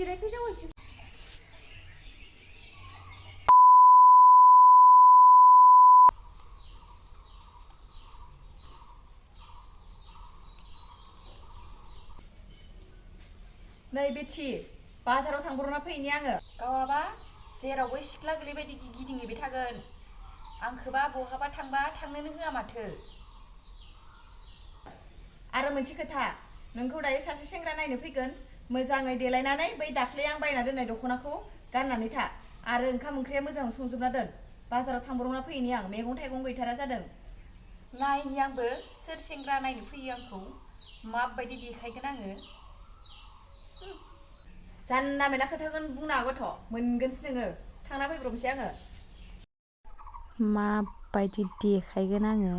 जिरायफैजाबाय एसे नै बेथि बाजाराव थांब्रना फैनि आङो गावाबा जेरावबो सिख्ला गोलैबायदि गिदिंहैबाय थागोन आंखोबा बहाबा थांबा थांनोनो होआ माथो आरो मोनसे खोथा नोंखौ दायो सासे सेंग्रा नायनो फैगोन मोजाङै देलायनानै बै दाख्लै आं बायना दोननाय दख'नाखौ गाननानै था आरो ओंखाम ओंख्रिया मोजां संजोबना दोन बाजाराव थांब्रना फैनि आं मैगं थाइगं गैथारा जादों नायनि आंबो सोर सेंग्रा नायनो फैयो आंखौ माबायदि देखायगोन आङो जानला मेला खोथाखौनो बुंनो हागौथ' मोनगोनसो नोङो थांना फैब्रबनोसै आङो माबायदि देखायगोन आङो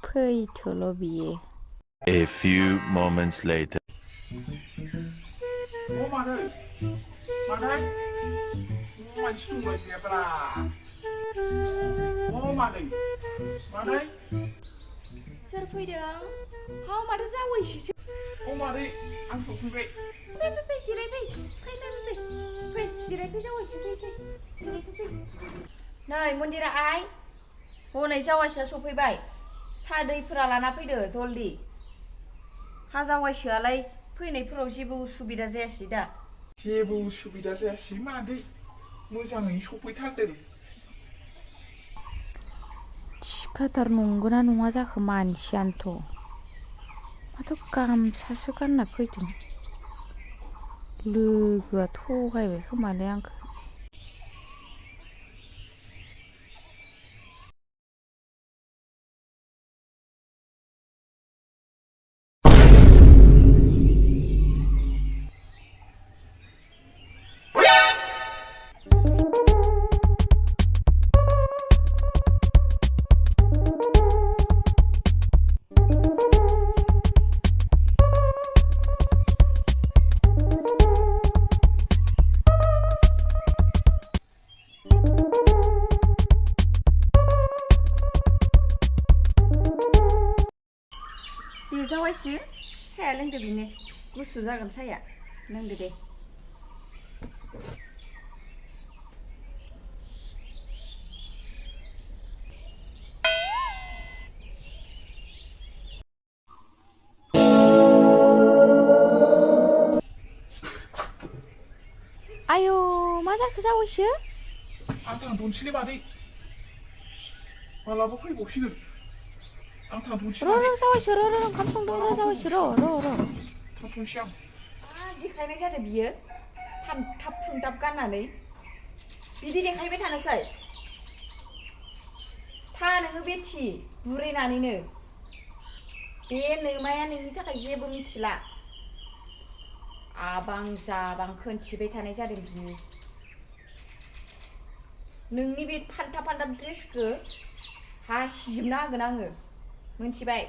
फैथोल' बियो A few moments later. Oh, Mother! Mother! मानसि दंबाय गैयाब्रा Oh, Mother! Mother! सोर फैदों हाव माथो जावैसोसो Oh, Mother! आं सफैबाय फै जिरायफै फै जिरायफै जावैसो फै जिरायफै नै मन्दिरा आइ हनै जावाइसोआ सफैबाय साहा दैफोरा लाना फैदो जल्दि हा जावाइसोआलाय फैनायफोराव जेबो उसुबिदा जायासै दा जेबो उसुबिदा जायासै मादै मोजाङै सफैथारदों थिखादार नंगौना नङा जाखो मानसियानोथ' माथो गामसासो गानना फैदों लोगोआ थगायबाय खोमालै आंखौ दे जावाइसो साया लोंदो बेनो गुसु जागोन साया लोंदो दे आयौ मा जाखो जावैसो आं थांथ'नोसैलै मादै मालाबा फैबावसिगोन आं थांथ'नोसै र' मादै जावैसो र' ओंखाम संदों र' जावैसो र' थांथ'नोसै आं मा देखायनाय जादों बियो फानथाब फुंथाब गाननानै बिदि देखायबाय थानोसै था नोङो बेथि बुरैनानैनो बे नोमाया नोंनि थाखाय जेबो मिथिला आबां जाबां खोन्थिबाय थानाय जादों बियो नोंनि बे फानथाब फानथाब ड्रेसखौ हासिजोबना होगोन आङो मोनथिबाय